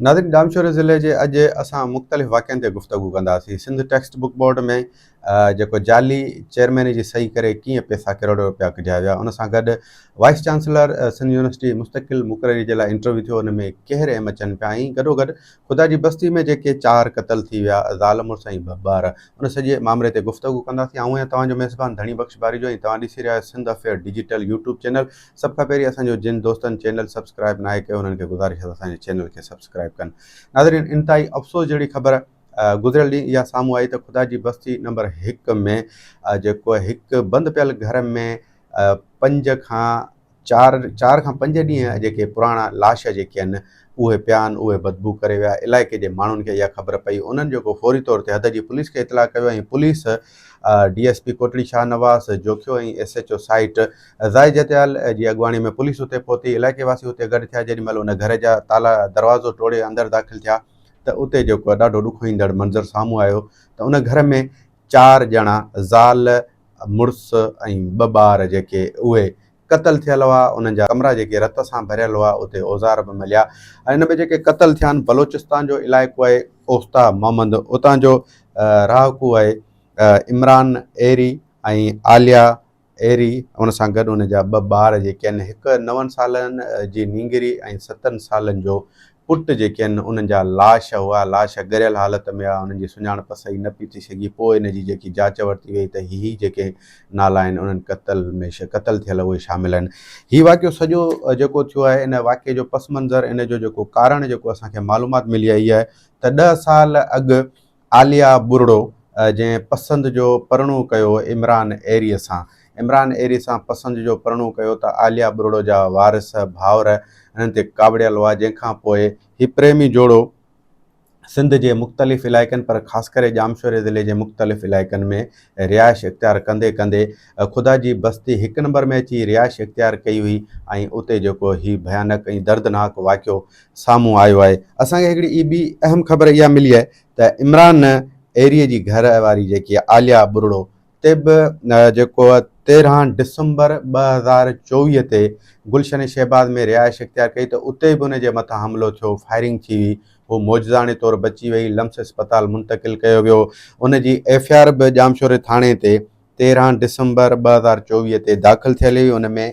ناظرين ڄامشوري ضلعي جي اڄ اسان مختلف واقعن تي گفتگو ڪنداسين سنڌ ٽيڪسٽ بڪ بورڊ ۾ جيڪو جعلي چيئرمين جي صحيح ڪري ڪيئن پئسا ڪروڙين روپيا ڪڍيا ويا ان سان گڏ وائيس چانسلر سنڌ يونيورسٽي مستقل مقرري جي لاء انٽرويو ٿيو ان ۾ ڪهر ايم اچن پيا ۽ گڏوگڏ خدا جي بستي ۾ جيڪي چار قتل ٿي ويا زال مڙس ۽ ٻه ٻار ان سڄي مامري تي گفتگو ڪنداسين. آئون آهيان توهان جو ميزبان ڌڻي بخش باريجو ۽ توهان ڏسي رهيا آهيو Sindh affair digital YouTube channel. سڀ کان پهرين اسان جو جن دوستن چينل سبسڪرائب ناهي ڪيو انهن کي گذارش آهي ته اسان جي چينل کي سبسڪرائب ڪن. ناظرين انتهائي افسوس جهڙي خبر گذريل ڏينهن اها سامهون آئي ته خدا جي بستي نمبر هڪ ۾ جيڪو هڪ بند پيل گهر ۾ پنج کان چار چار کان پنج ڏينهن جيڪي پراڻا لاش جيڪي آهن اهي پيا آهن اهي بدبو ڪري ويا علائقي جي ماڻهن کي اها خبر پئي انهن جيڪو فوري طور تي حد جي پوليس کي اطلاع ڪيو ۽ police D S P Kotri Shahnawaz Jokhio ۽ S H O site Zahid Jatiyal جي اڳواڻي ۾ پوليس اتي پهتي علائقي واسي اتي گڏ ٿيا جيڏي مهل ان گهر جا تالا دروازو ٽوڙي اندر داخل ٿيا ته اتي جيڪو ڏاڍو ڏکوئيندڙ منظر سامهون آيو ته ان گهر ۾ چار ڄڻا زال مڙس ۽ ٻه ٻار جيڪي اهي قتل ٿيل هئا انهن جا ڪمرا جيڪي رت سان ڀريل هئا اتي اوزار به مليا ۽ ان ۾ جيڪي قتل ٿيا آهن بلوچستان جو علائقو آهي اوستا محمد اتان جو رهاڪو آهي عمران ايري ۽ عاليا ايري ان سان گڏ ان جا ٻه ٻار جيڪي آهن هڪ نون سالن جي نينگري ۽ ستن سالن جو پٽ جيڪي آهن انهن جا لاش هئا، لاش ڳريل حالت ۾ هئا، انهن جي سڃاڻپ صحيح نه پئي ٿي سگهي، پوء ان جي جيڪي جاچ ورتي وئي ته هي هي جيڪي نالا آهن انهن قتل ۾ قتل ٿيل اهي شامل آهن. هي واقعو سڄو جيڪو ٿيو آهي ان واقعي جو پس منظر ان جو جيڪو ڪارڻ جيڪو اسان کي معلومات ملي آهي اها آهي ته ڏهه سال اڳ عاليه ٻرڙو جنهن پسند جو پرڻو ڪيو عمران ايريء سان عمران ايري سان پسند جو پرڻو ڪيو ته عاليه ٻرڙو جا وارث ڀائر انهن تي ڪاوڙيل هئا جنهن کان پوء هي پريمي جوڙو سنڌ جي مختلف علائقن پر خاص ڪري ڄامشوري ضلعي جي مختلف علائقن ۾ رهائش اختيار ڪندي ڪندي خدا جي بستي هڪ نمبر ۾ اچي رهائش اختيار ڪئي هئي ۽ اتي جيڪو هي ڀيانڪ ۽ دردناڪ واقعو سامهون آيو آهي. اسان کي هڪڙي ٻي اهم خبر اها ملي آهي ته عمران ايريء جي گهر واري جيڪي عاليا ٻرڙو تي به جيڪو 13 ڊسمبر 2024 تي گلشن شهباز ۾ رهائش اختيار ڪئي ته اتي به ان جي مٿان حملو ٿيو، فائرنگ ٿي هئي، هو معجزاڻي طور بچي وئي، لمس اسپتال منتقل ڪيو ويو، ان جي ايف I R به ڄامشوري ٿاڻي تي 13 ڊسمبر 2024 تي داخل ٿيل هئي، ان ۾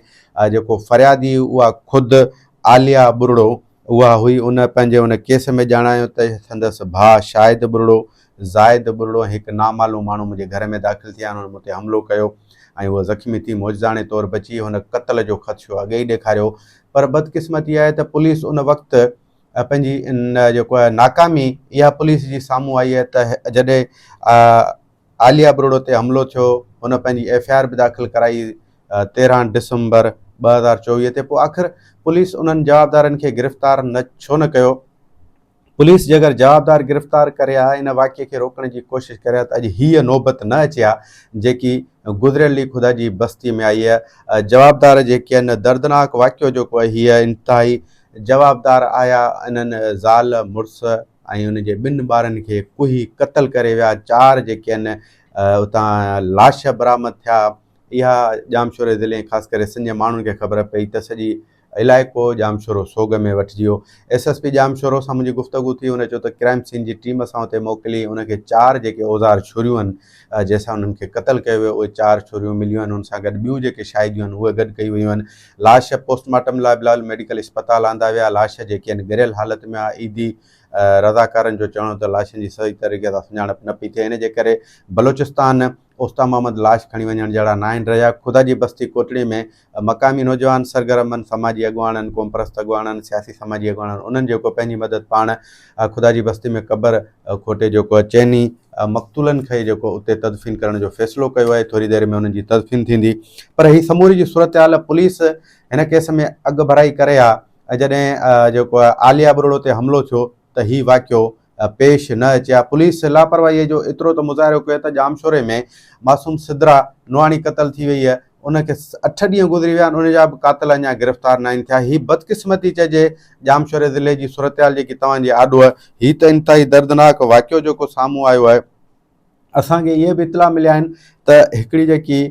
جيڪو فريادي اها خود عاليه ٻرڙو اها هئي، ان پنهنجي ان ڪيس ۾ ڄاڻايو ته سندس ڀاء شاهد ٻرڙو، زاهد ٻرڙو ۽ هڪ نامعلوم ماڻهو منهنجي گهر ۾ داخل ٿيا ۽ انهن مون تي حملو ڪيو ۽ هوء زخمي ٿي معجزاڻي طور بچي، هن قتل جو خدشو اڳي ئي ڏيکاريو پر بدقسمتي آهي ته پوليس ان وقت پنهنجي جيڪو آهي ناڪامي اها پوليس جي سامهون آئي آهي ته جڏهن عاليه ٻرڙو تي حملو ٿيو، هن پنهنجي ايف I R به داخل ڪرائي 13 ڊسمبر 2024 تي پوء آخر پوليس انهن جوابدارن کي گرفتار نه ڇو نه ڪيو؟ پوليس جيڪر جوابدار گرفتار ڪري ها ان واقعي کي روڪڻ جي ڪوشش ڪري ها ته اڄ هيء نوبت نه اچي ها جيڪي گذريل ڏينهن خدا جي بستي ۾ آئي آهي. جوابدار جيڪي آهن دردناڪ واقعو جيڪو آهي هيء انتهائي جوابدار آيا انهن زال مڙس ۽ ان جي ٻن ٻارن کي ڪهي قتل ڪري ويا، چار جيڪي آهن اتان لاش برآمد ٿيا، اها ڄامشوري ضلعي ۽ خاص ڪري سنڌ جي ماڻهن کي خبر پئي ته سڄي علائقو ڄامشورو سوڳ ۾ وٺجي ويو. ايس ايس پي ڄامشورو سان منهنجي گفتگو ٿي، هن چيو ته ڪرائم سين جي ٽيم اسان اتي موڪلي، ان کي چار جيڪي اوزار ڇريون آهن جنهن سان انهن کي قتل ڪيو ويو اهي چار ڇريون مليون آهن، ان سان گڏ ٻيون جيڪي شاهديون آهن اهي گڏ ڪيون ويون آهن، لاش پوسٽ مارٽم لاء بلاول ميڊيڪل اسپتال آندا ويا، لاش جيڪي آهن ڳريل حالت ۾ آهي، ايڌي رضاڪارن جو چوڻ هو ته لاشن جي صحيح طريقي سان سڃاڻپ نه پئي ٿئي، ان جي ڪري بلوچستان اوستا محمد لاش کڻي وڃڻ جهڙا ناهن رهيا، خدا جي بستي ڪوٽڙي ۾ مقامي نوجوان سرگرمن، سماجي اڳواڻن، قومپرست اڳواڻن، سياسي سماجي اڳواڻن انهن جيڪو پنهنجي مدد پاڻ خدا جي بستي ۾ قبر کوٽي جيڪو چئني مقتولن کي جيڪو اتي تدفين ڪرڻ جو فيصلو ڪيو آهي ٿوري دير ۾ انهن جي تدفين ٿيندي پر هي سموري جي صورتحال پوليس هن ڪيس ۾ اڳڀرائي ڪري ها ۽ جڏهن جيڪو عاليه ٻرڙو تي حملو ٿيو ته هي واقعو پيش نه اچي ها پوليس لاپرواهي جو ايترو ته مظاهرو ڪيو ته ڄامشوري ۾ معصوم سدرا نوحاڻي قتل ٿي وئي ان کي اٺ ڏينهن گذري ويا آهن ان جا به قاتل اڃا گرفتار ناهن ٿيا هي بدقسمتي چئجي ڄامشوري ضلعي جي صورتحال جيڪي توهان جي آڏو آهي هي ته انتهائي دردناڪ واقعو جيڪو سامهون آيو آهي اسان کي اهي به اطلاع مليا آهن ته هڪڙي جيڪي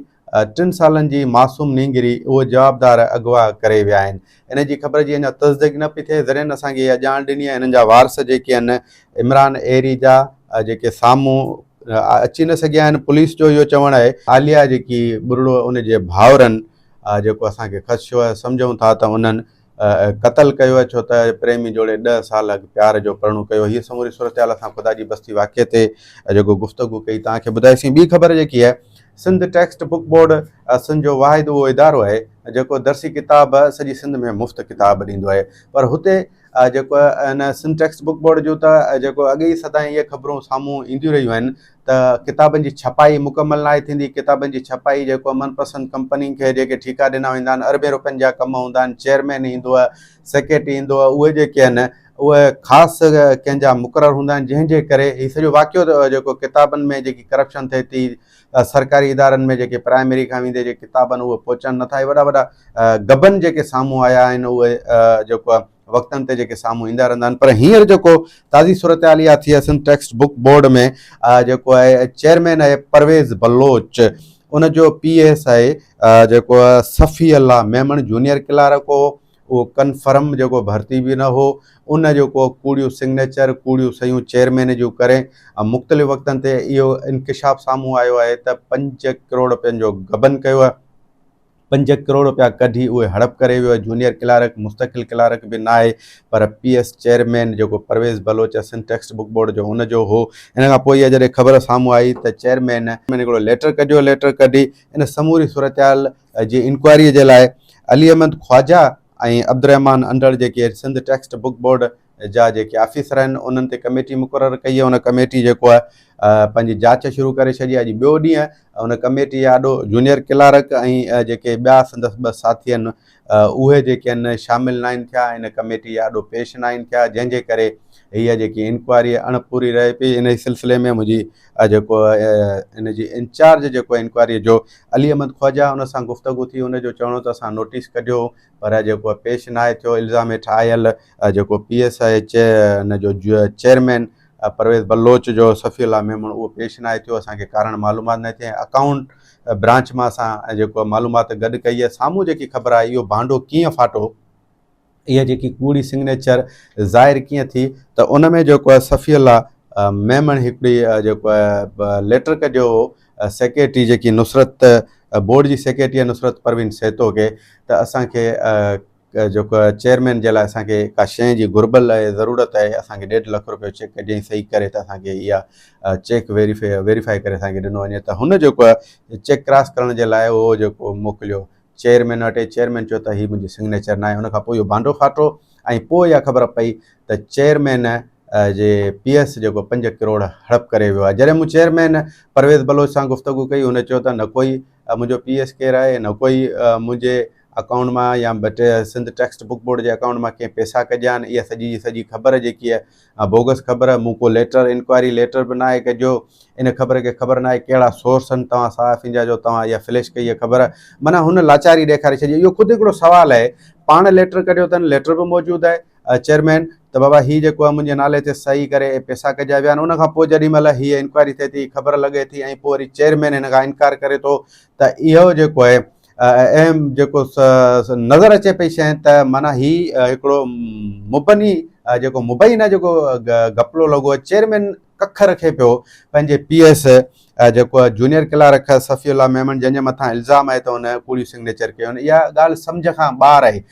ٽن سالن جي معصوم نينگري اهو جوابدار اغوا ڪري ويا آهن. ان جي خبر جي اڃا تصديق نه پئي ٿئي، ذريعن اسان کي اها ڄاڻ ڏني آهي انهن جا وارث جيڪي آهن عمران ايري جا جيڪي سامهون اچي نه سگهيا آهن، پوليس جو اهو چوڻ آهي عاليه جيڪي ٻرڙو ان جي ڀائرن جيڪو اسان کي خدشو آهي سمجهون ٿا ته انهن قتل ڪيو آهي ڇو ته پريمي جوڙي ڏهه سال اڳ پيار جو پرڻو ڪيو. هيء سموري صورتحال اسان خدا جي بستي واقعي تي جيڪو گفتگو ڪئي توهان کي ٻڌائيسين. ٻي خبر جيڪي آهي Sindh text book board Sindh جو واحد اهو ادارو آهي جيڪو درسي ڪتاب سڄي سنڌ ۾ مفت ڪتاب ڏيندو آهي پر هتي جيڪو ان سنڌ ٽيڪسٽ بڪ بورڊ جون ته جيڪو اڳي ئي سدائين اهي خبرون سامهون اينديون رهيون آهن ته ڪتابن جي ڇپائي مڪمل ناهي ٿيندي، ڪتابن جي ڇپائي جيڪو من پسند ڪمپنين کي جيڪي ٺيڪا ڏنا ويندا آهن اربين روپين جا ڪم هوندا آهن، چيئرمين ايندو آهي، سيڪريٽري ايندو آهي، اهي جيڪي آهن اهي خاص ڪنهن جا مقرر هوندا آهن جنهن جي ڪري هي سڄو واقعو جيڪو ڪتابن ۾ جيڪي ڪرپشن ٿئي ٿي سرڪاري ادارن ۾ جيڪي پرائمري کان ويندي جيڪي ڪتاب آهن اهي پهچن نٿا، اهي وڏا وڏا غبن جيڪي سامهون آيا آهن اهي جيڪو آهي وقتن تي جيڪي سامهون ايندا رهندا آهن پر هينئر جيڪو تازي صورتحال اها ٿي آهي سنڌ ٽيڪسٽ بڪ بورڊ ۾ جيڪو آهي چيئرمين آهي پرويز بلوچ ان جو پي ايس آهي جيڪو صفي الله ميمڻ جونيئر ڪلارڪ هو اهو ڪنفرم جيڪو ڀرتي به نه هو ان جيڪو ڪوڙيون سگنيچر ڪوڙيون صحيحون چيئرمين جون ڪري مختلف وقتن تي اهو انڪشاف سامهون آيو آهي ته 5 ڪروڙ روپين جو غبن ڪيو آهي. 5 ڪروڙ رپيا ڪڍي اهي هڙپ ڪري ويو، جونيئر ڪلارڪ مستقل ڪلارڪ به ناهي پر پي ايس چيئرمين جيڪو Pervez Baloch Sindh text book board جو ان جو هو، ان کان پوء اها جڏهن خبر سامهون آئي ته چيئرمين هڪڙو ليٽر ڪڍيو، ليٽر ڪڍي ان سموري صورتحال جي انڪوائري جي لاء علي احمد خواجه ۽ عبدالرحمان انڍڙ جيڪي سنڌ ٽيڪسٽ بڪ بورڊ جا جيڪي آفيسر آهن انهن تي ڪميٽي مقرر ڪئي آهي ان ڪميٽي جيڪو آهي پنهنجي جاچ شروع ڪري ڇڏي آهي اڄ ٻيو ڏينهن ان ڪميٽي آڏو جونيئر ڪلارڪ ۽ جيڪي ٻيا سندس ٻه ساٿي آهن اهي جيڪي آهن شامل ناهن ٿيا ان ڪميٽي آڏو پيش ناهن ٿيا جنهن جي ڪري هيء جيڪي انڪوائري اڻ پوري رهي پئي ان سلسلي ۾ منهنجي جيڪو ان جي انچارج جيڪو انڪوائري جو علي احمد خواجه ان سان گفتگو ٿي ان جو چوڻ هو ته اسان نوٽيس ڪڍيو پر جيڪو پيش ناهي ٿيو الزام هيٺ آيل جيڪو پي ايس I ان جو چيئرمين پرويز بلوچ جو صفي الله ميمڻ اهو پيش ناهي ٿيو اسان کي ڪارڻ معلومات نه ٿي ۽ اڪائونٽ برانچ مان اسان جيڪو معلومات گڏ ڪئي آهي سامهون جيڪي خبر آئي اهو ڀانڊو ڪيئن ڦاٽو اها جيڪي ڪوڙي سگنيچر ظاهر ڪيئن ٿي ته ان ۾ جيڪو آهي صفي الله ميمڻ هڪڙي جيڪو آهي ليٽر ڪڍيو هو سيڪريٽري جيڪي نصرت بورڊ جي سيڪريٽري نصرت پروين سهتو کي ته اسان کي جيڪو چيئرمين جي لاء اسان کي ڪا شيء جي گهربل آهي ضرورت آهي اسان کي ڏيڍ لک روپيو چيڪ ڪڍي صحيح ڪري ته اسان کي اها چيڪ ويريفائي ويريفائي ڪري اسان کي ڏنو وڃي ته هن جيڪو چيڪ ڪراس ڪرڻ جي لاء اهو جيڪو موڪليو چيئرمين وٽ چيئرمين چيو ته هي منهنجي سگنيچر ناهي ان کان پوء اهو ڀانڊو ڦاٽو ۽ پوء اها خبر پئي ته چيئرمين جي پي ايس جيڪو 5 ڪروڙ هڙپ ڪري ويو آهي جڏهن مون چيئرمين پرويز بلوچ سان گفتگو ڪئي هن چيو ته نه ڪوئي منهنجو پي ايس ڪير آهي نه ڪوئي منهنجي اڪائونٽ مان يا سنڌ ٽيڪسٽ بڪ بورڊ جي اڪائونٽ مان ڪنهن پيسا ڪڍيا آهن اها سڄي جي سڄي خبر جيڪي آهي بوگس خبر مون ڪو ليٽر انڪوائري ليٽر به ناهي ڪڍيو ان خبر کي خبر ناهي ڪهڙا سورس آهن توهان صحافين جا جو توهان اها فليش ڪئي آهي خبر معنيٰ هن لاچاري ڏيکاري ڇڏي اهو خود هڪڙو سوال آهي پاڻ ليٽر ڪڍيو اٿن ليٽر به موجود آهي چيئرمين ته بابا هي جيڪو آهي منهنجي نالي تي صحيح ڪري پيسا ڪڍيا ويا آهن ان کان پوء جيڏي مهل هيء انڪوائري ٿئي ٿي خبر لڳي ٿي ۽ پوء وري چيئرمين هن کان انڪار ڪري ٿو ته اهو جيڪو آهي اهم جيڪو نظر اچي پئي شيء ته معنيٰ هي هڪڙو مبني جيڪو مبينه جيڪو گپلو لڳو آهي چيئرمين ڪک رکي پيو پنهنجي پي ايس جيڪو جونيئر ڪلارڪ صفي الله ميمڻ جنهن جي مٿان الزام آهي ته هن ڪوڙيون سگنيچر ڪيون آهن اها ڳالهه سمجهه کان ٻاهر آهي.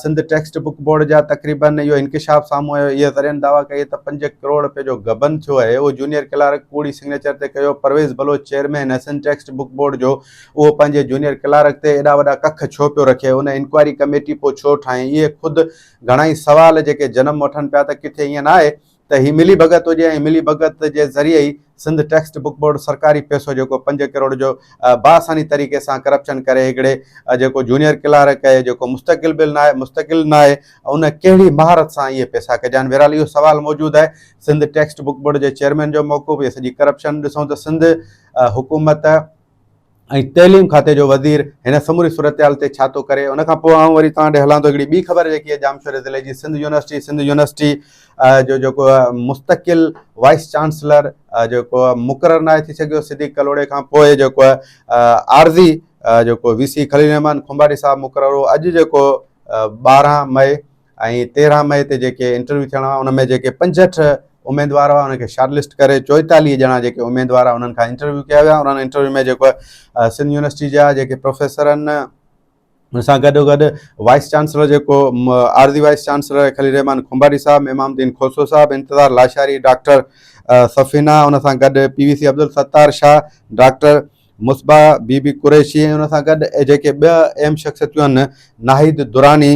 سنڌ ٽيڪسٽ بڪ بورڊ جا تقريبن اهو انڪشاف سامهون آيو اهي ذريعن دعويٰ ڪئي ته 5 ڪروڙ رپين جو غبن ٿيو آهي اهو جونيئر ڪلارڪ ڪوڙي سگنيچر تي ڪيو Pervez Baloch chairman Sindh text book board جو اهو پنهنجي جونيئر ڪلارڪ تي ايڏا وڏا ڪک ڇو پيو رکي ان انڪوائري ڪميٽي پوء ڇو ٺاهين اهي خود گهڻائي سوال جيڪي جنم وٺن پيا ته ڪٿي ائين نه آهي ته هي ملي ڀڳت هجي ۽ ملي ڀڳت جي ذريعي ئي سنڌ ٽيڪسٽ بڪ بورڊ سرڪاري پئسو جيڪو 5 ڪروڙ جو باآساني طريقي سان ڪرپشن ڪري هڪڙي جيڪو جونيئر ڪلارڪ آهي جيڪو مستقل به ناهي مستقل ناهي ان ڪهڙي مهارت سان اهي پئسا ڪڍيا آهن بهرحال اهو سوال موجود آهي سنڌ ٽيڪسٽ بڪ بورڊ جي چيئرمين جو موقف هي سڄي ڪرپشن ڏسون ته سنڌ حڪومت ۽ تعليم کاتي جو وزير هن سموري صورتحال تي ڇا ٿو ڪري ان کان پوء آئون وري توهان ڏي هلان ٿو هڪڙي ٻي خبر جيڪي آهي ڄامشوري ضلعي جي سنڌ يونيورسٽي سنڌ يونيورسٽي جو جيڪو مستقل وائيس چانسلر جيڪو مقرر ناهي ٿي سگهيو صديق ڪلهوڙي کان پوء جيڪو عارضي جيڪو وي سي خليل الرحمان کنڀاٽي صاحب مقرر هو اڄ جيڪو 12 مئي ۽ 13 مئي تي جيڪي انٽرويو ٿيڻا هئا ان ۾ جيڪي 65 اميدوار هئا انهن کي شارٽ لسٽ ڪري 44 ڄڻا جيڪي اميدوار هئا انهن کان انٽرويو ڪيا ويا انهن انٽرويو ۾ جيڪو سنڌ يونيورسٽي جا جيڪي پروفيسر آهن ان سان گڏو گڏ وائيس چانسلر جيڪو عارضي وائيس چانسلر خليل الرحمان کنڀاري صاحب، امام الدين کوسو صاحب، انتظار لاشاري، ڊاڪٽر سفينه، ان سان گڏ P V C Abdul Sattar Shah, doctor Misbah B B Qureshi ۽ ان سان گڏ جيڪي ٻه اهم شخصيتون آهن ناهيد دراني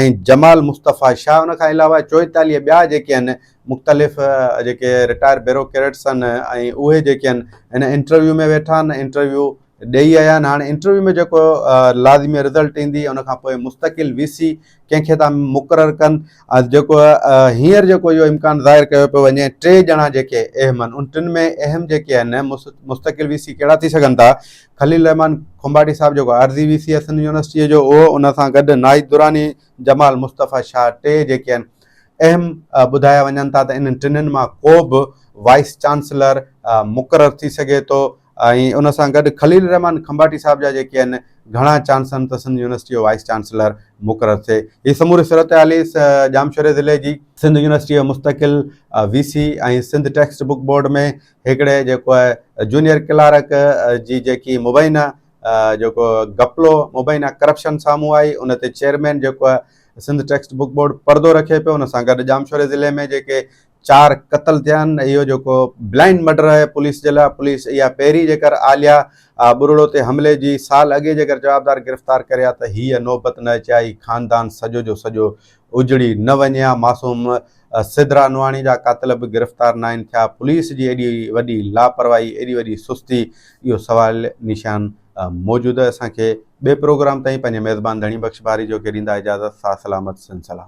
۽ جمال مصطفيٰ شاهه ان کان علاوه 44 ٻيا جيڪي آهن مختلف جيڪي رٽائر بيروڪريٽس آهن ۽ اهي جيڪي آهن هن انٽرويو ۾ ويٺا آهن انٽرويو ڏئي آيا آهن هاڻي انٽرويو ۾ جيڪو لازمي رزلٽ ايندي ان کان پوء مستقل وي سي ڪنهن کي ٿا مقرر ڪن جيڪو هينئر جيڪو اهو امڪان ظاهر ڪيو پيو وڃي ٽي ڄڻا جيڪي اهم آهن ان ٽن ۾ اهم جيڪي آهن مستقل وي سي ڪهڙا ٿي سگهن ٿا خليل الرحمان کنڀاٽي صاحب جيڪو عارضي وي سي آهي سنڌ يونيورسٽيء جو اهو ان سان گڏ ناهيد دراني جمال مصطفيٰ شاهه ٽي جيڪي آهن اهم ٻڌايا وڃن ٿا ته انهن ٽنهن مان ڪو به وائيس چانسلر مقرر ٿي سگهي ٿو ۽ ان سان گڏ خليل الرحمان کنڀاٽي صاحب جا جيڪي آهن گهڻا چانس آهن ته سنڌ يونيورسٽي جو وائيس چانسلر مقرر ٿئي. هي سموري صورتحال ئي ڄامشوري ضلعي جي سنڌ يونيورسٽي جو مستقل V C ۽ Sindh text book board ۾ هڪڙي جيڪو آهي جونيئر ڪلارڪ جي جيڪي مبينا جيڪو گپلو مبينا ڪرپشن سامهون آئي ان تي چيئرمين جيڪو آهي سنڌ ٽيڪسٽ بڪ بورڊ پردو رکي پيو ان سان گڏ ڄامشوري ضلعي ۾ جيڪي چار قتل ٿيا آهن اهو جيڪو بلائنڊ مرڊر آهي پوليس جي لاء پوليس اها پهرين جيڪر عاليا ٻرڙو تي حملي جي سال اڳي جيڪر جوابدار گرفتار ڪري ها ته هيء نوبت نه اچي ها هي خاندان سڄو جو سڄو اجڙي نه وڃي ها معصوم سدرا نوحاڻي جا قاتل به گرفتار ناهن ٿيا پوليس جي ايڏي وڏي لاپرواهي ايڏي وڏي سستي اهو سوال نشان موجود اسان کي ٻئي پروگرام تائين پنهنجي ميزبان ڌڻي بخش باريجو کي ڏيندا اجازت سا سلامت سنڌ سلامت.